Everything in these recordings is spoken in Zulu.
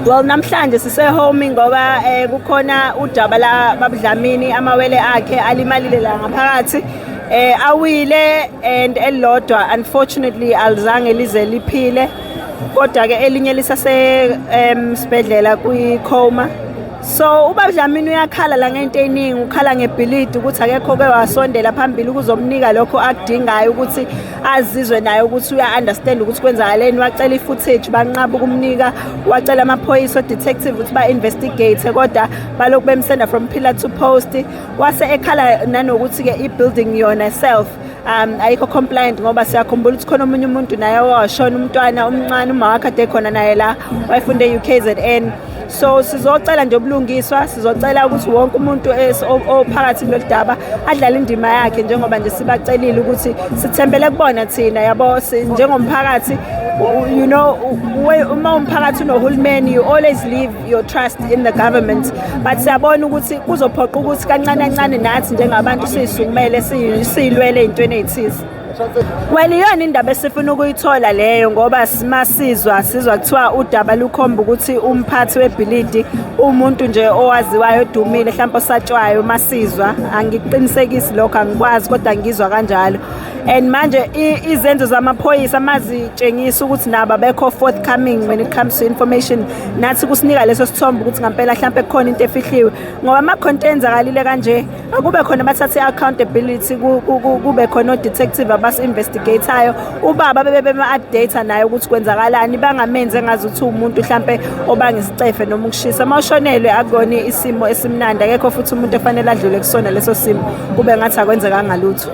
Well, namhlanje sise-home ngoba kukhona udaba la babuDlamini, amawele akhe alimalile la ngaphakathi, awile and elilodwa unfortunately alizange lize liphile, kodwa ke elinye lisase sibhedlela kwi-coma. So ubaba Dlamini uyakhala la ngento eyiningi, ukhala ngebhilidi ukuthi akekho ke wasondela phambili ukuzomnika lokho akudingayo ukuthi azizwe naye ukuthi uya-understand ukuthi kwenzakaleni. Wacela i-footage, banqaba ukumnika. Wacela amaphoyisa, o-detective, ukuthi ba-investigate, kodwa balokhu bemsenda from pillar to post. Wase ekhala nanokuthi-ke i-building yona self ayikho compliant, ngoba siyakhumbula ukuthi khona omunye umuntu naye owashona, umntwana omncane, uma wakhe ade khona naye la wayefunde e-UKZN. So sizocela nje ubulungiswa, sizocela ukuthi wonke umuntu ophakathi kulolu daba adlale indima yakhe, njengoba nje sibacelile ukuthi sithembele kubona thina, yabo, njengomphakathi. Uma umphakathi unohulumeni, you always leave your trust in the government, but siyabona ukuthi kuzophoqa ukuthi kancane kancane nathi njengabantu siyisukumele, siyilwele ey'ntweni ey'thize. Well, iyona indaba esifuna ukuyithola leyo, ngoba masizwa sizwa kuthiwa udaba lukhomba ukuthi umphathi webhilidi umuntu nje owaziwayo, odumile, mhlawumbe osatshwayo. Masizwa, angikuqinisekisi lokho, angikwazi, kodwa ngizwa kanjalo. And manje izenzo zamaphoyisa mazitshengisa ukuthi nabo abekho forthcoming when it comes to information, nathi kusinika leso sithombe ukuthi ngampela mhlawumbe kukhona into efihliwe, ngoba ama-content enzakalile kanje, akube khona bathathe i-accountability, kube khona o-detective abasi-investigate-ayo, ubaba bebe bema-update naye ukuthi kwenzakalani, bangamenzi engazuthi umuntu mhlampe obanga isicefe noma ukushisa. Uma ushonelwe akuyona isimo esimnandi, akekho futhi umuntu efanele adlule kusona leso simo kube ngathi akwenzekanga lutho.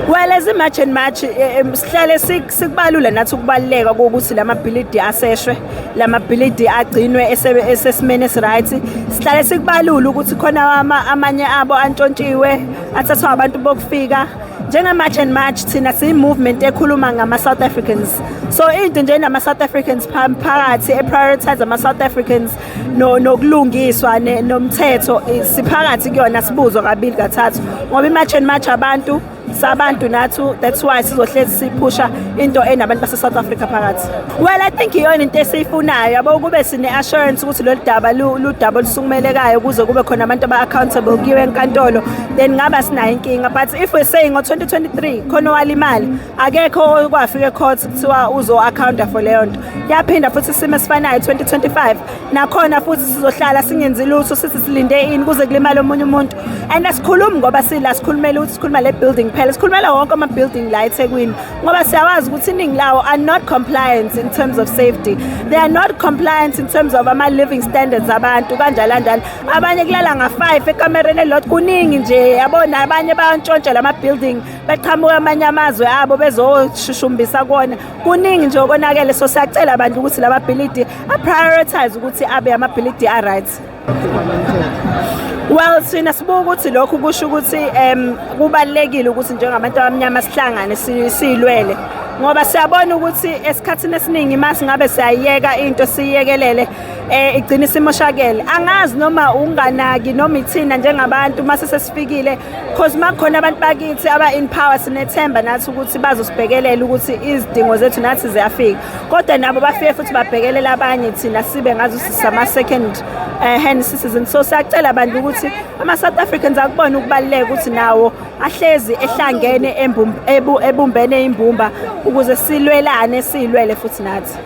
Well, as i-March and March sihlale sikubalula nathi ukubaluleka kokuthi lamabhilidi aseshwe, lamabhilidi agcinwe esesimeni esi-right. Sihlale sikubalula ukuthi khona amanye abo antshontshiwe, athathwa abantu bokufika. Njenge-March and March, thina siyi-movement ekhuluma ngama-South Africans, so into nje enama-South Africans phakathi, e-prioritize ama-South Africans nokulungiswa nomthetho, siphakathi kuyona, sibuzwa kabili kathathu, ngoba i-March and March abantu sabantu nathi. That's why sizohlezi siphusha into enabantu base-South Africa phakathi. Well, I think iyona into esiyifunayo, yabo, kube sine-assurance ukuthi lolu daba ludaba olusukumelekayo kuze kube khona abantu aba-accountable kuyiwe enkantolo, then ngaba sinayo inkinga. But if we're saying ngo-2023 khona owalimali, akekho okwafika e-court kuthiwa uzo-accounta for leyo nto, yaphinda futhi isimo esifanayo 2025 nakhona futhi, sizohlala singenzi lutho, sithi silinde ini kuze kulimale omunye umuntu? And asikhulumi ngoba sila sikhulumela ukuthi sikhuluma le building phela, sikhulumela wonke ama-building la eThekwini, ngoba siyawazi ukuthi iningi lawo are not compliant in terms of safety, they are not compliant in terms of ama-living standards abantu, kanjalo kanjalo. Abanye kulala nga-5 ekamereni elilodwa, kuningi nje, yabona. Abanye bayantshontsha lama-building, beqhamuka amanye amazwe abo bezoshushumbisa kuwona. Kuningi nje okonakele, so siyacela abantu ukuthi lamabhilidi a-prioritize ukuthi abe amabhilidi a-right. Well, thina sibuka ukuthi lokhu kusho ukuthi kubalulekile ukuthi njengabantu abamnyama sihlangane, siyilwele, ngoba siyabona ukuthi esikhathini esiningi uma singabe siyayiyeka into, siyiyekelele, igcina isimoshakele. Angazi noma unganaki noma ithina njengabantu mase sesifikile, cause makukhona abantu bakithi aba in power, sinethemba nathi ukuthi bazosibhekelela ukuthi izidingo zethu nathi ziyafika, kodwa nabo bafike futhi babhekelela abanye, thina sibe ngazi sisama second hand citizen. So siyacela abantu ukuthi ama-South Africans akubone ukubaluleka ukuthi nawo ahlezi ehlangene, ebumbene imbumba, ukuze silwelane, siyilwele futhi nathi.